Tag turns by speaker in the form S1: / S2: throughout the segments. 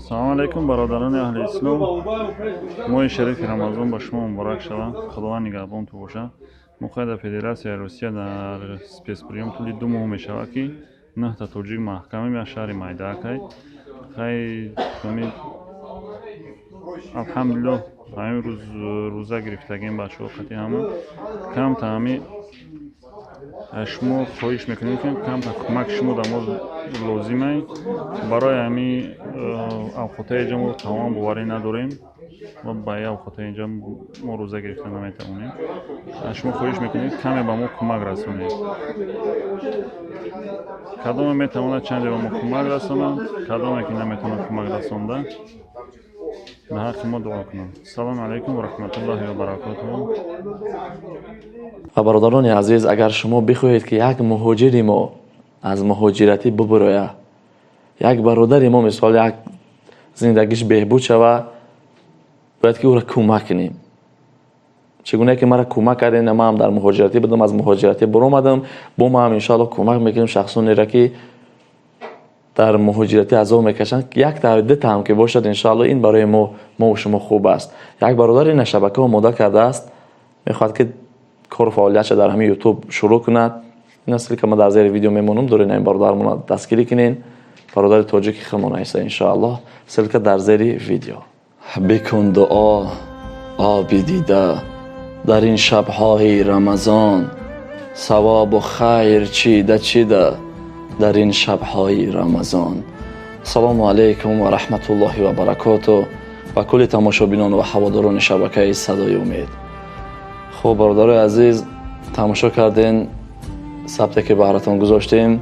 S1: Салому алайкум, бародарони аҳли ислом. Моҳи шарифи Рамазон ба шумо муборак шавад. Худованд нигаҳбонту бошад. Мо хай дар Федератсияи Русия дар спецприём тӯли 2 моҳ мешавад, ки нӯҳта тоҷик маҳкамем як шаҳри Майдаакай. Хай, ҳами алҳамдулиллоҳ, ҳамин рӯз рӯза гирифтагем, бачаҳо қати ҳама. Камта ҳами аз шумо хоҳиш мекунем, ки камта кӯмаки шумо дар мо лозимай. Барои ҳами авқотаи инҷа мо тамоман боварӣ надорем ва ба ин авқотаи инҷа мо рӯза гирифта наметавонем. Аз шумо хоҳиш мекунем, каме ба мо кӯмак расонед. Кадоме метавонад, чанде ба мо кӯмак расонад, кадоме ки наметавонад кӯмак расонда, ба ҳаққи мо дуо кунанд. Салому алайкум ва раҳматуллоҳи ва баракотуҳу.
S2: Ва бародарони азиз, агар шумо бихоҳед, ки як муҳоҷири мо аз муҳоҷиратӣ бубурояд, як бародари мо, мисол, як зиндагиш беҳбуд шава, бояд ки ӯро кӯмак кунем. Чӣ гуна ки мара кӯмак кардем, ман ҳам дар муҳоҷиратӣ будам, аз муҳоҷиратӣ буромадам, бо ма ҳам иншоалло кӯмак мекунем шахсонеро, ки дар муҳоҷиратӣ азоб мекашанд. Якта, дута ҳам ки бошад, иншоалло, ин барои мову шумо хуб аст. Як бародар ина шабака омода кардааст, мехоҳад, ки кору фаъолиятша дар ҳамин Ютуб шурӯъ кунад. Ина ссылка ма дар зери видео мемонам, дорен ин бародармона дастгирӣ кунен, бародари тоҷики худмон айса, иншоаллоҳ. Ссылка дар зери видео. Бикун дуо, оби дида, дар ин шабҳои Рамазон, савобу хайр чида чида дар ин шабҳои Рамазон. Ассалому алайкум ва раҳматуллоҳи ва баракоту ба кулли тамошобинон ва ҳаводорони шабакаи «Садои умед». Хуб, бародарои азиз, тамошо карден сабте, ки баҳратон гузоштем.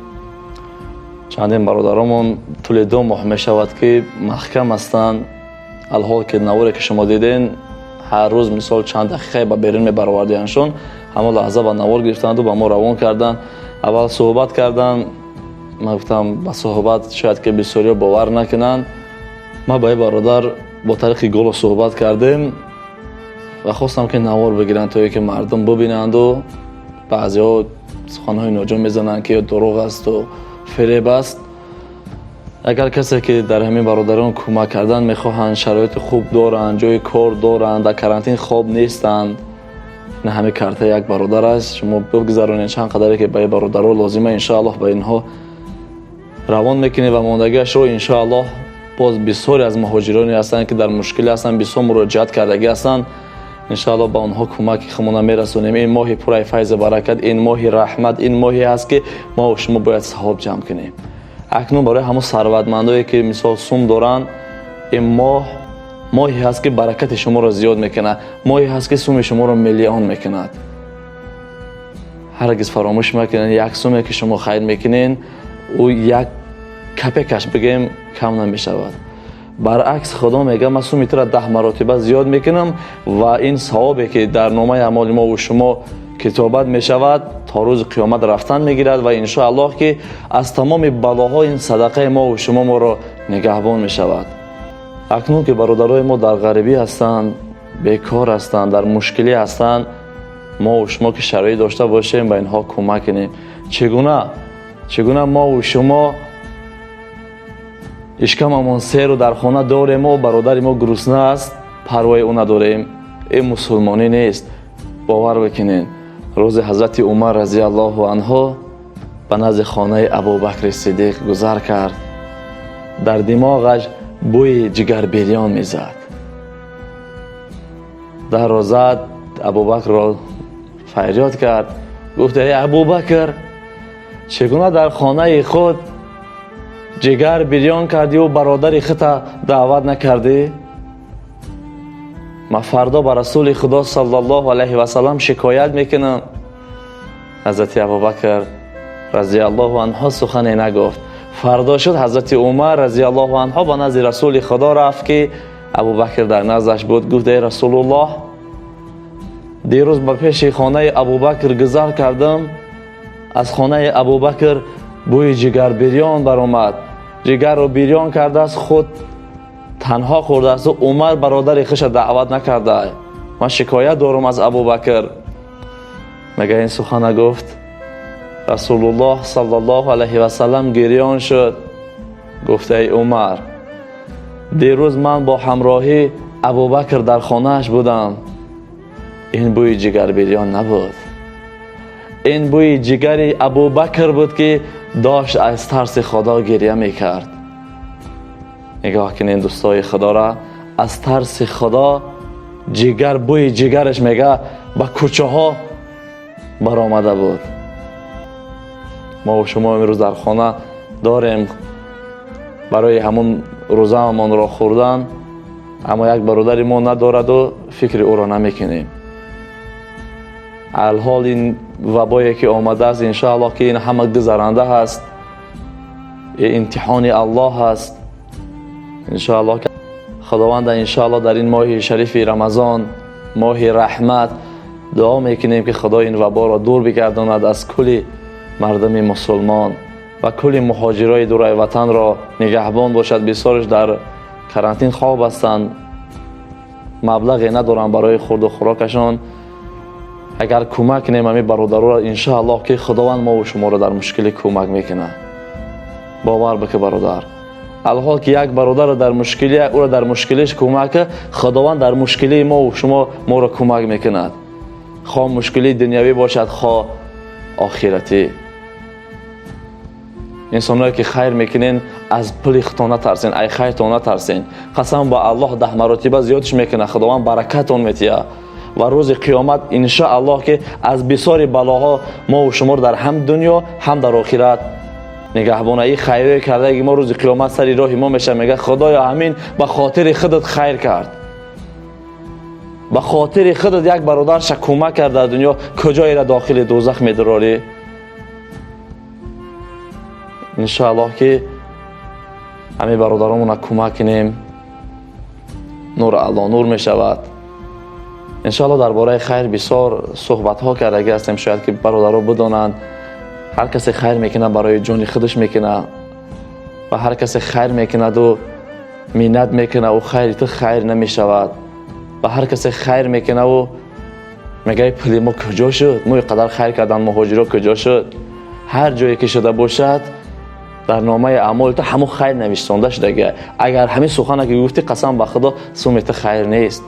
S2: Чандин бародаромон тӯли 2 моҳ мешавад, ки маҳкам ҳастанд. Алҳол ки наворе, ки шумо диден, ҳар рӯз, мисол, чанд дақиқае ба берун мебаровардианшон, ҳамон лаҳза ба навор гирифтанду ба мо равон карданд. Аввал суҳбат карданд. Ман гуфтам, ба суҳбат шояд ки бисёриҳо бовар накунанд. Ман ба ин бародар бо тариқи голос суҳбат кардем ва хостам, ки навор бигиранд, то ки мардум бубинанду баъзеҳо суханҳои ноҷо мезананд, ки ё дурӯғ асту фиреб аст. Агар касе, ки дар ҳамин бародарон кӯмак кардан мехоҳанд, шароити хуб доранд, ҷои кор доранд, дар карантин хоб нестанд, ин ҳамин карта як бародар аст, шумо бигзаронед. Чанд қадаре ки ба ин бародаро лозима, иншоаллоҳ, ба инҳо равон мекунед ва мондагиашро, иншоаллоҳ, боз бисёре аз муҳоҷироне ҳастанд, ки дар мушкиле ҳастанд, бисёр муроҷиат кардагӣ ҳастанд, иншоаллоҳ, ба онҳо кӯмаки худмона мерасонем. Ин моҳи пурраи файзу баракат, ин моҳи раҳмат, ин моҳе ҳаст, ки мо шумо бояд савоб ҷамъ кунем. Акнун барои ҳамон сарватмандое, ки, мисол, сум доранд, ин моҳ моҳе ҳаст, ки баракати шуморо зиёд мекунад, моҳе ҳаст, ки суми шуморо миллион мекунад. Ҳаргиз фаромӯш макунед, як суме, ки шумо хайр мекунед, ӯ як капекаш бигем кам намешавад. Баръакс, Худо мегӯяд: «Ман суми туро 10 маротиба зиёд мекунам». Ва ин савобе, ки дар номаи аъмоли мову шумо китобат мешавад, то рӯзи қиёмат рафтан мегирад. Ва иншоаллоҳ, ки аз тамоми балоҳо ин садақаи мову шумо моро нигаҳбон мешавад. Акнун ки бародарои мо дар ғарибӣ ҳастанд, бекор ҳастанд, дар мушкилӣ ҳастанд, мову шумо, ки шароит дошта бошем, ба инҳо кӯмак кунем. Чӣ гуна мову шумо ишкамамон серу дар хона дорему бародари мо гурусна аст, парвои ӯ надорем? Ин мусулмонӣ нест, бовар бикунед. Рӯзи ҳазрати Умар разиаллоҳу анҳу ба назди хонаи Абубакри Сиддиқ гузар кард. Дар димоғаш бӯи ҷигарбирён мезад. Дарро зад, Абубакрро фарёд кард, гуфт: «Эй Абубакр, чӣ гуна дар хонаи худ ҷигар бирён кардиву бародари хута даъват накардӣ? Ман фардо ба Расули Худо саллаллоҳу алайҳи васаллам шикоят мекунам». Ҳазрати Абубакр разиаллоҳу анҳу сухане нагуфт. Фардо шуд, ҳазрати Умар разиаллоҳу анҳу ба назди Расули Худо рафт, ки Абубакр дар наздаш буд. Гуфт: «Эй Расулуллоҳ, дирӯз ба пеши хонаи Абубакр гузар кардам, аз хонаи Абубакр бӯи ҷигарбирён баромад. Ҷигарро бирён кардааст, худ танҳо хӯрдаасту Умар бародари хуша даъват накарда. Ман шикоят дорам аз Абубакр». Мега, ин сухана гуфт, Расулуллоҳ саллаллоҳу алайҳи васаллам гирён шуд. Гуфт: «Эй Умар, Дирӯз ман бо ҳамроҳӣ Абубакр дар хонааш будам. Ин бӯи ҷигарбирён набуд, ин бӯи ҷигари Абубакр буд, ки дошт аз тарси Худо гиря мекард. Нигоҳ кунед, дӯстои Худоро, аз тарси Худо ҷигар, бӯи ҷигараш мега ба кӯчаҳо баромада буд. Мо шумо имрӯз дар хона дорем барои ҳамун рӯзаамонро хӯрдан, аммо як бародари мо надораду фикри ӯро намекунем. Алҳол ин вабое ки омадааст, иншоаллоҳ, ки ин ҳама гузаранда ҳаст, имтиҳони Аллоҳ ҳаст. Иншоаллоҳ, Худованда, иншоаллоҳ, дар ин моҳи шарифи Рамазон, моҳи раҳмат, дуо мекунем, ки Худо ин ваборо дур бигардонад аз кулли мардуми мусулмон ва кулли муҳоҷирои дураи ватанро нигаҳбон бошад. Бисёрш дар карантин хоб ҳастанд, маблағе надоранд барои хурду хӯрокашон. Агар кӯмак кунем ҳамин бародароро, иншоаллоҳ, ки Худованд мову шуморо дар мушкилӣ кӯмак мекунад. Бовар бикӣ, бародар, алҳол ки як бародарро дар мушкилӣ, ӯро дар мушкилиш кӯмак, Худованд дар мушкилии мову шумо моро кӯмак мекунад, хоҳ мушкилии дунявӣ бошад, хоҳ охиратӣ. Инсонҳое ки хайр мекунен, аз пули худтон натарсен, ай хайртон натарсен. Қасам ба Аллоҳ, 10 маротиба зиёдш мекунад Худованд, баракатон метиҳад ва рӯзи қиёмат, иншоаллоҳ, ки аз бисёри балоҳо мову шуморо дар ҳам дунё, ҳам дар охират нигаҳбона. И хайрое кардаги мо рӯзи қиёмат сари роҳи мо мешавад, мега: «Худоё, ҳамин ба хотири худат хайр кард, ба хотири худат як бародарша кӯмак кард дар дунё, куҷоеро дохили дӯзах медурорӣ?» Иншоаллоҳ, ки ҳамин бародаромона кӯмак кунем, нур алло нур мешавад. Иншоаллоҳ, дар бораи хайр бисёр суҳбатҳо кардагӣ ҳастем, шояд ки бародаро бидонанд. Ҳар касе хайр мекунад, барои ҷони худаш мекунад ва ҳар касе хайр мекунаду миннат мекунад, ӯ хайри ту хайр намешавад. Ва ҳар касе хайр мекунаву мегӯяд: «Пули мо куҷо шуд? Мо қадар хайр кардан, муҳоҷиро куҷо шуд?» Ҳар ҷое ки шуда бошад, дар номаи аъмоли ту ҳамон хайр нависонда шудага. Агар ҳамин сухане ки гуфтӣ, қасам ба Худо, суми ту хайр нест.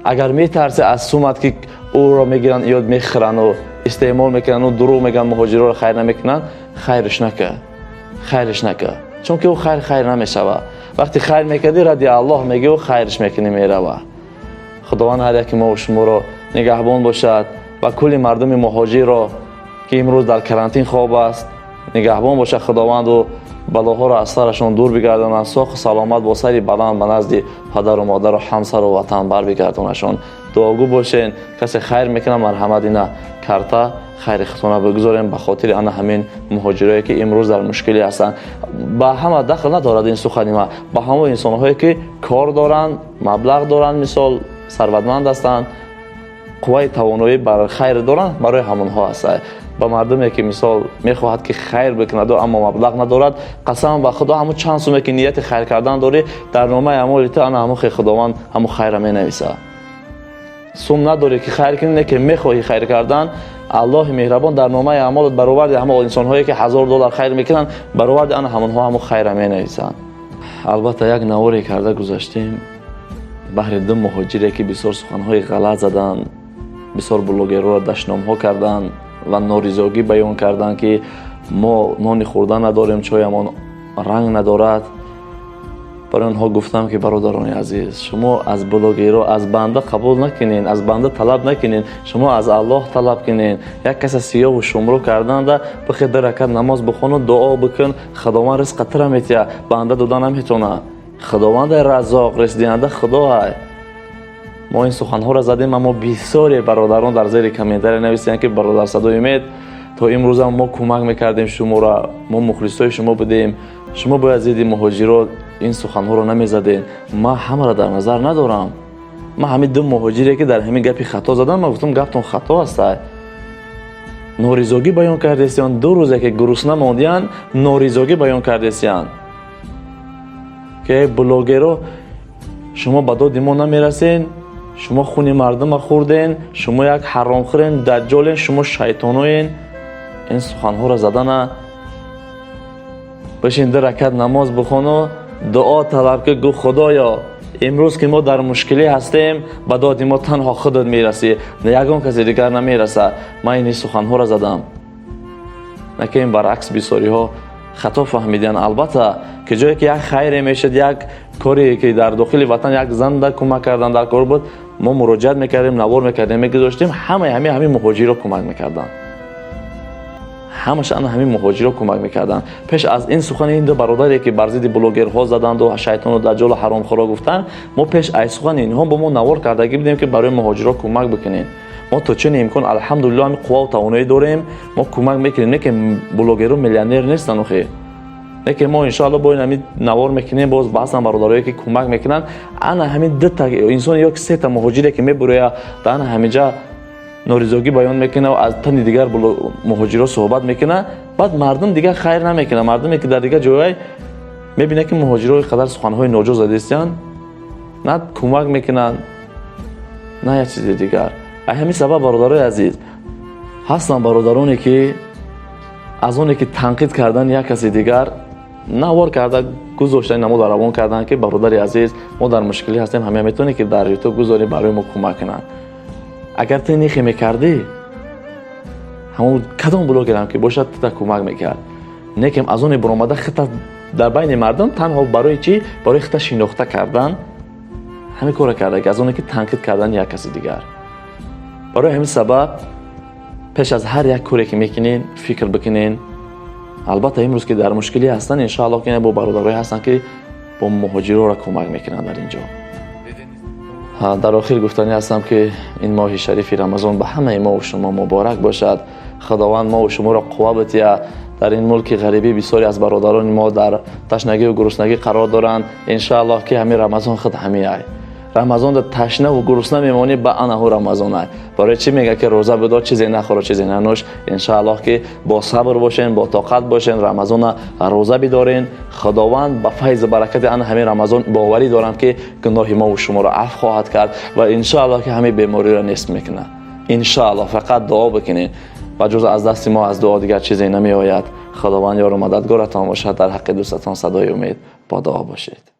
S2: Агар метарсӣ аз сумат, ки ӯро мегиранд ё мехӯрану истеъмол мекунанд, дурӯғ мегӯянд, муҳоҷироро хайр намекунанд, хайрш нака, хайрш нака, чунки ӯ хайр хайр намешавад. Вақте хайр мекардӣ, ради Аллоҳ мегӯ, хайрш мекунӣ, мерава. Худованд ҳар яки мо шуморо нигаҳбон бошад ва кулли мардуми муҳоҷирро, ки имрӯз дар карантин хоб аст, нигаҳбон бошад Худованду балоҳоро аз сарашон дур бигардонад, соҳу саломат, бо сари баланд ба назди падару модару ҳамсару ватан барбигардонашон. Дуогӯ бошен. Касе хайр мекунад, марҳамат, ина карта, хайри худтона бигузорем ба хотири ана ҳамин муҳоҷирое, ки имрӯз дар мушкилӣ ҳастанд. Ба ҳама дахл надорад ин сухани ма, ба ҳамон инсонҳое ки кор доранд, маблағ доранд, мисол, сарватманд ҳастанд, қувваи тавоноӣ бар хайр доранд, барои ҳамонҳо аст. Ба мардуме ки, мисол, мехоҳад ки хайр бикунаду, аммо маблағ надорад, қасам ба Худо, ҳамун чанд суме ки нияти хайр кардан дорӣ, дар номаи амоли ту ана ҳамун Худованд ҳамун хайра менависад. Сум надорӣ ки хайр кунӣ, не ки мехоҳӣ хайр кардан, Аллоҳи меҳрабон дар номаи амолат бароварди ҳама инсонҳое ки 1000 доллар хайр мекунанд, бароварди ана ҳамонҳо ҳамун хайра менависанд. Албатта, як наворе карда гузаштем баҳри ду муҳоҷире, ки бисёр суханҳои ғалат заданд, бисёр блогерҳоро дашномҳо карданд ва норизогӣ баён карданд, ки мо нони хӯрдан надорем, чоямон ранг надорад. Барои онҳо гуфтам, ки бародарони азиз, шумо аз блогерро, аз банда қабул накунед, аз банда талаб накунед, шумо аз Аллоҳ талаб кунед. Як каса сиёҳу шумрӯ карданда, бихе ду ракат намоз бихону дуо бикун, Худованд ризқа тира метиҳад, банда дода наметавонад. Худованде Раззоқ, ризқдиҳанда Худоай. Мо ин суханҳоро задем, аммо бисёре бародарон дар зери комментария нависиянд, ки бародар Садои Умед, то имрӯзам мо кӯмак мекардем шуморо, мо мухлисои шумо будем, шумо бояд зидди муҳоҷирот ин суханҳоро намезадед. Ман ҳамаро дар назар надорам. Ман ҳамин ду муҳоҷире, ки дар ҳамин гапи хато задам, ман гуфтам: «Гаптон хато аста». Норизогӣ баён кардесиян, 2 рӯзе ки гурусна мондиянд, норизогӣ баён кардесиянд, ки блогеро, шумо ба доди мо намерасен, шумо хуни мардума хӯрден, шумо як ҳаромхӯрен, даҷҷолен, шумо шайтоноен. Ин суханҳоро задана, бишин, ду ракат намоз бихону. Дуо талаб ки, гуфт: «Худоё, имрӯз ки мо дар мушкилӣ ҳастем, ба доди мо танҳо худат мерасӣ, ягон касе дигар намерасад». Ман ини суханҳоро задам, на ки ин баръакс, бисёриҳо хато фаҳмиданд. Албатта, ки ҷое ки як хайре мешуд, як коре ки дар дохили ватан як занда кӯмак кардан дар кор буд, мо муроҷиат мекардем, навор мекардем, мегузоштем. Ҳамаи ҳамин муҳоҷирро кӯмак мекарданд, ҳамаш ана ҳамин муҳоҷирро кӯмак мекарданд. Пеш аз ин сухани ин ду бародаре, ки бар зидди блогерҳо заданду шайтону даҷҷолу ҳаромхӯро гуфтанд, мо пеш аз сухани инҳо бо мо навор кардагӣ будем, ки барои муҳоҷирҳо кӯмак бикунем. Мо то чуни имкон, алҳамдулилло, ҳамин қуввау тавоноӣ дорем, мо кӯмак мекунем. Не ки блогерҳо миллионер нестанд охе, не ки мо иншоалло бо ин ҳамин навор мекунем. Боз баъзан бародарое ки кӯмак мекунанд, ана ҳамин дута инсон ё ки сета муҳоҷире ки мебуроя, да ана ҳаминҷа норизогӣ баён мекунад, аз тани дигар муҳоҷирҳо суҳбат мекунад, баъд мардум дигар хайр намекунад. Мардуме ки дар дигар ҷойҳое мебинад, ки муҳоҷирҳо қадар суханҳои ноҷо задистиянд, на кӯмак мекунанд, на як чизи дигар. Ай ҳамин сабаб, бародарои азиз, ҳастанд бародароне, ки аз оне ки танқид кардан як каси дигар навор карда гузоштани, намо равон карданд, ки бародари азиз, мо дар мушкилӣ ҳастем, ҳама метавонӣ ки дар Ютуб гузорӣ, барои мо кӯмак кунанд. Агар ту нехе мекардӣ, ҳамон кадом блогерам ки бошад, тута кӯмак мекард. Некем аз оне баромада хита дар байни мардум танҳо барои чӣ? Барои хита шинохта кардан ҳамин корро карда, ки аз оне ки танқид кардан як каси дигар. Барои ҳамин сабаб пеш аз ҳар як коре ки мекунен, фикр бикунен. Албатта, имрӯз ки дар мушкилӣ ҳастанд, иншоалло, ки бо бародарое ҳастанд, ки бо муҳоҷирора кӯмак мекунанд дар ин ҷо. Дар охир гуфтанӣ ҳастам, ки ин моҳи шарифи Рамазон ба ҳамаи мо шумо муборак бошад. Худованд мо шуморо қувва бития. Дар ин мулки ғарибӣ бисёре аз бародарони мо дар ташнагию гуруснагӣ қарор доранд. Иншоаллоҳ, ки ҳамин Рамазон худ ҳамин ай Рамазонда ташнаву гурусна мемонӣ, ба анаҳу Рамазон ай. Барои чӣ мега, ки рӯза бидор, чизе нахӯро, чизе нанӯш? Иншоаллоҳ, ки бо сабр бошен, бо тоқат бошен, Рамазона рӯза бидорен. Худованд ба файзу баракати ана ҳамин Рамазон, боварӣ дорам, ки гуноҳи мову шуморо афв хоҳад кард ва иншоаллоҳ, ки ҳамин бемориро нест мекунад. Иншоаллоҳ, фақат дуо бикунед ва ҷуз аз дасти мо аз дуо дигар чизе намеояд. Худованд ёру мададгоратон бошад. Дар ҳаққи дӯстатон Садои Умед бо дуо бошед.